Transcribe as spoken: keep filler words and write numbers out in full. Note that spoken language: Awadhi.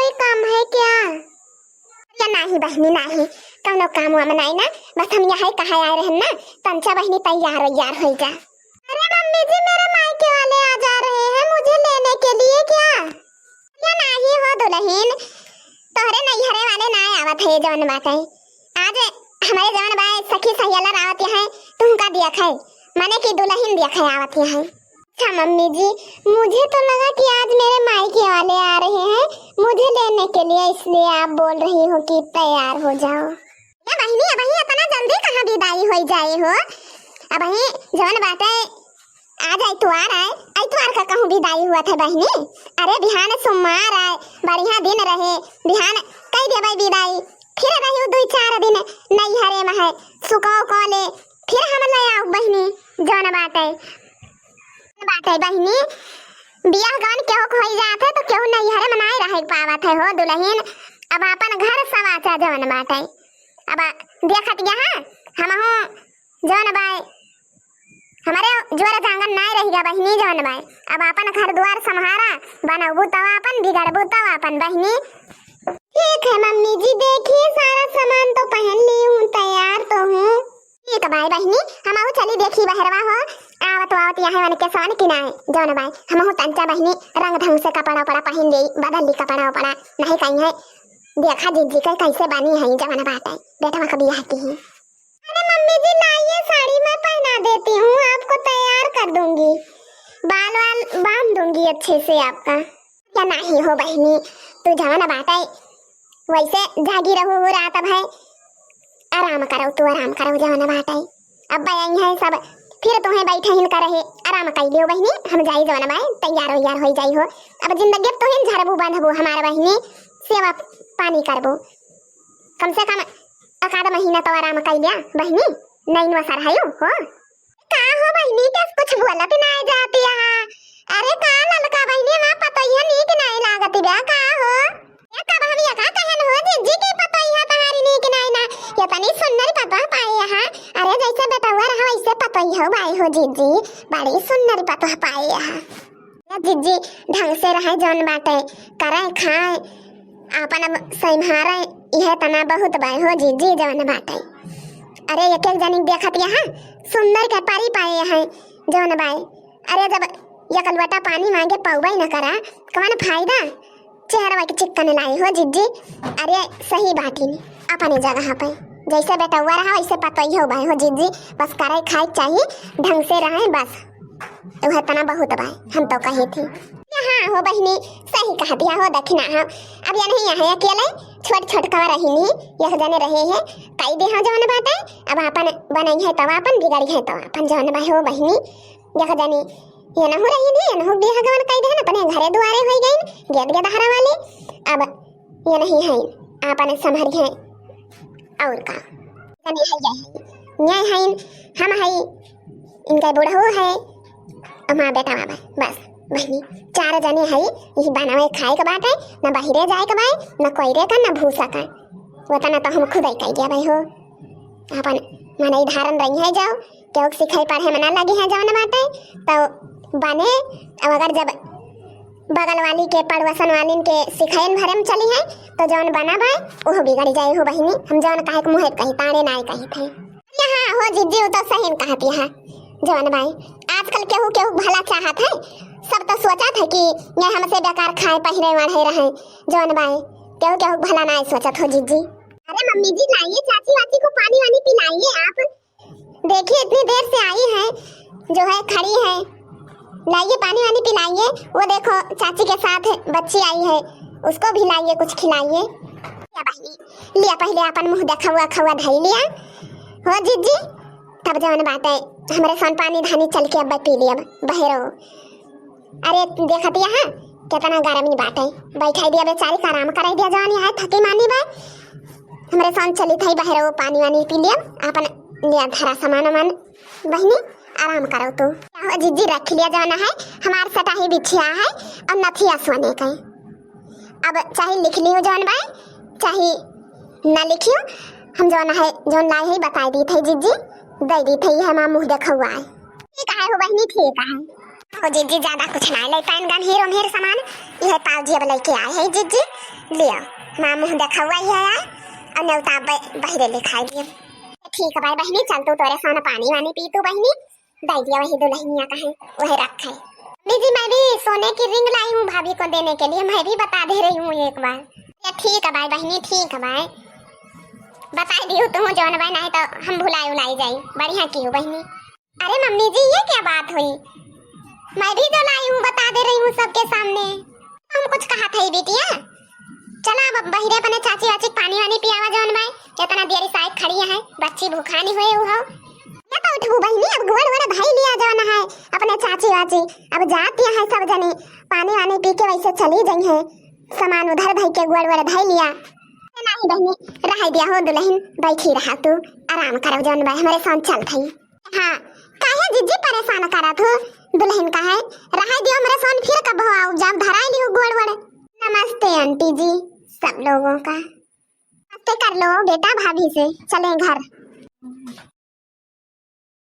कोई काम है क्या? या नाही बहिनी, नाही, कौनो काम वाम नाही ना, बस हम यहाँ कहा आए रहन ना, तंचा बहिनी तैयार वैयार हो जा। अरे मम्मी जी, मेरे मायके वाले आ जा रहे हैं मुझे लेने के लिए क्या? या नाही हो दुलहिन, तोहरे नैहरे वाले ना आवत है जवन बाटे। आज हमरे जवन बा सखी सहेलर आवत है, तुमका दिया खाए, माने कि दुलहिन दिया खाए आवत है। अच्छा मम्मी जी, मुझे तो लगा कि आज मेरे मायके वाले आ रहे हैं मुझे लेने के लिए, इसलिए आप बोल रही हो कि तैयार हो जाओ। ए बहिनी, अबही इतना जल्दी कहाँ विदाई होई जाए हो? अबही जवन बाटे, आज इतवार आए, इतवार का कहूँ विदाई हुआ था बहिनी? अरे बिहान सोमवार आए, बढ़िया दिन रहे, बिहान कई देबै विदाई, फिर रही दुई चार दिन नैहरे में है, सुको को ले, फिर हम ले आओ बहिनी, जवन बाटे। बाटे बहिनी, बियाह गवन केहू के होई जात है तो केहू नैहरे में नाई रहे पावत है हो दुलहिन। अब आपन घर सवाचा जवन बाटे। अब देखत यहाँ हमहू जवन बाय हमरे जुअर जांगन नाई रह गया बहिनी जवन बाय। अब आपन घर दुआर सम्हारा, बनबू तब आपन, बिगड़बू तब आपन बहिनी। ठीक है मम्मी जी, देखिए सारा सामान तो पहन ली हूँ, तैयार तो हूँ। ठीक बाय बहिनी, हमहू चली देखी बहरवा हो, आवत आवत यहाँ वन के सन की नाई जौन बाय, हमहू तंचा बहिनी रंग ढंग से कपड़ा उपड़ा पहन ले, बदल ली कपड़ा उपड़ा, नहीं कहीं है। देखा जिज्जी के कैसे बनी है जवन बाटे, बेटवा का बियाह की है। अरे मम्मी जी लाइए साड़ी मैं पहना देती हूँ, आपको तैयार कर दूंगी, बाल वाल बांध दूंगी अच्छे से आपका। या नाही हो बहिनी, तू जवन बाटे वैसे जागी रहू हो रात भर, आराम करो तू, आराम करो जवन बाटे। अब आई है सब, फिर तुम्हें बैठे हिन करे है, आराम कर लियो बहिनी, हम जाई जवन बाय तैयार वैयार हो जाई हो। अब जिंदगी अब तुहिन झरबू बंधबू हमार बहिनी, सेवा पानी करबू, कम से कम एक आध महीना तो आराम कर लिया बहिनी, नैन वसर है हो। का हो बहिनी, के कुछ बोलत ना जाती है? अरे का ललका बहिनी, हमार पतोहिया नीक नाई लागत बा का हो? ये कब हम ये का कहन हो जिज्जी की पतोहिया तहारी नीक नाई ना? ये तनी सुन्नर पतोह पाए यहाँ। अरे जैसे बेटवा रहा वैसे पतोहिया बाई हो जिज्जी, बड़ी सुन्नर पतोह पाए यहाँ। ए जिज्जी, ढंग से रहे जौन बाटे, करे खाए, आपन अब संभारे, इहे तना बहुत बाय हो जिज्जी जौन बाटे। अरे एक एक जनी देखत यहाँ सुंदर के परी पाए हैं जौन बाय। अरे जब एक लोटा पानी मांगे पौबे न करा, कवन फायदा? चेहरवा के चिक्कन लाई हो जिज्जी। अरे सही बाटिन, अपने जगह पे जैसे बेटौआ रहा वैसे पतोहियो बाय हो जिज्जी, बस करे खाए चाही, ढंग से रहे बस। उहे तना बहुत बाय, हम तो कहे थी। हाँ हो बहिनी, सही कह दिया हो दखिना हो। अब ये नहीं यहाँ अकेले, छोट छोट कवा रही नहीं, यह जने रहे हैं, कई दे हो जवन बाटे। अब आपन बनई है तब आपन, बिगड़ी है तब आपन, जवन बाय हो बहिनी। यह जनी ये नहु रही नहीं, ये नहु बियाह गवन कई देहन, अपने घरे दुआरे होई गई, गेद गेदहरा वाली। अब ये नहीं है, आपन संभरी है। और का? जनी है, ये है, ये है, हम है, इनका बूढ़ो है, हमार बेटा बाबा, बस बहिनी, चार जने है, यही बनावे खाए के बाटे, न बहिरे जाए के बाय, न कोयरे का, न भूसा का। वतना तो हम खुद ही कह दिया भाई हो। अपन मनई धारन रही है जाओ, केहू के सिखाई पढ़े में ना लगी है जवन बाटे, तो बने। अब अगर जब बगल वाली के, पड़ोसन वालिन के सिखाइन भरे में चली है, तो जवन बना बाय, ओहो बिगड़ जाए हो बहिनी। हम जवन कहे के मुँहे कही, ताड़े नाय कही थे। यहाँ हो जिज्जी, उ तो सही में कहती है जवन बाय। आजकल केहू केहू भला चाहत है, सब तो सोचत है कि ये हमसे बेकार खाए पहिरे वढ़े रहे जवन बाय। केहू केहू भला नाय सोचत हो जिज्जी। अरे मम्मी जी, लाइए चाची वाची को पानी वानी पिलाइए आप। देखिए, इतनी देर से आई है, जो है खड़ी है। लाइए, पानी वानी पिलाइए। वो देखो, चाची के साथ बच्ची आई है, उसको भी लाइए, कुछ खिलाइए। लिया बहिनी, लिया, पहले अपन मुँह देखौआ खौआ धई लिया। हो जिज्जी, तब जवन बाटे, हमरे सन पानी धानी चल के अब पी लिया बहेरो। अरे, देखत यहाँ केतना गरमी बाटे, बैठाई दिया बेचारी का, आराम कराई दिया, जवानी है थकी मानी बा। हमरे सन चली थई बहरे, वो पानी वानी पी लिया, आपन लिया धरा सामान वामान, बहिनी आराम करो तू। क्या हो जिज्जी, रख लिया जवन है, हमार सटाही बिछिया है और नथिया सोने का। अब चाहे लिख लियो जवन बाय, चाहे न लिखियो, हम जवन है, जवन लाई है बताई दी थई जिज्जी, दे दी थई, हमार मुँह देखौआ है। ठीक है हो बहिनी, ठीक है। ओ जिज्जी, ज्यादा कुछ ना ले पाइन गन हीरो मेर सामान, यह पाव जी अब लेके आए है जिज्जी, लियो। माँ मुँह देखौआ ही है आए, और नेवता ब-, बहिरे लिखाई दियो। ठीक है भाई बहिनी, चल तू तोरे सोना पानी वानी पी तू बहिनी, दे दिया वही दुल्हनिया का है, वही रखे। मम्मी जी, मैं भी सोने की रिंग लाई हूँ भाभी को देने के लिए, मैं भी बता दे रही हूँ एक बार। ये ठीक है भाई बहिनी, ठीक है भाई, बताई दियो तू जौन भाई, नहीं तो हम भुलाई उलाई जाई। बढ़िया की हो बहिनी। अरे मम्मी जी, ये क्या बात हुई? मैं भी तो लाई हूँ, बता दे रही हूँ सबके सामने। हम कुछ कहा था ही बिटिया? चला अब बहिरे अपने चाची वाची के पानी वानी पियावा जौन भाई, इतना देरी साइक खड़ी है, बच्ची भूखानी हुए हो। या तो उठबू बहिनी, अब गुड़ वड़ धई लिया जौन है अपने चाची वाची, अब जाती है सब जनी पानी वानी पी के वैसे चली जाई है, सामान उधर धई के गुड़ वड़ धई लिया। नहीं बहिनी, रह दिया हो दुल्हन, बैठी रहा तू, आराम करब जौन भाई, हमारे साथ चल थई। हाँ, काहे जिज्जी परेशान करत हो? दुल्हन का है, रहाई दियो हमरे सोन, फिर कब हो आउब, जब धराई लियो गोड़ वड़। नमस्ते आंटी जी, सब लोगों का नमस्ते कर लो बेटा भाभी से, चलें घर।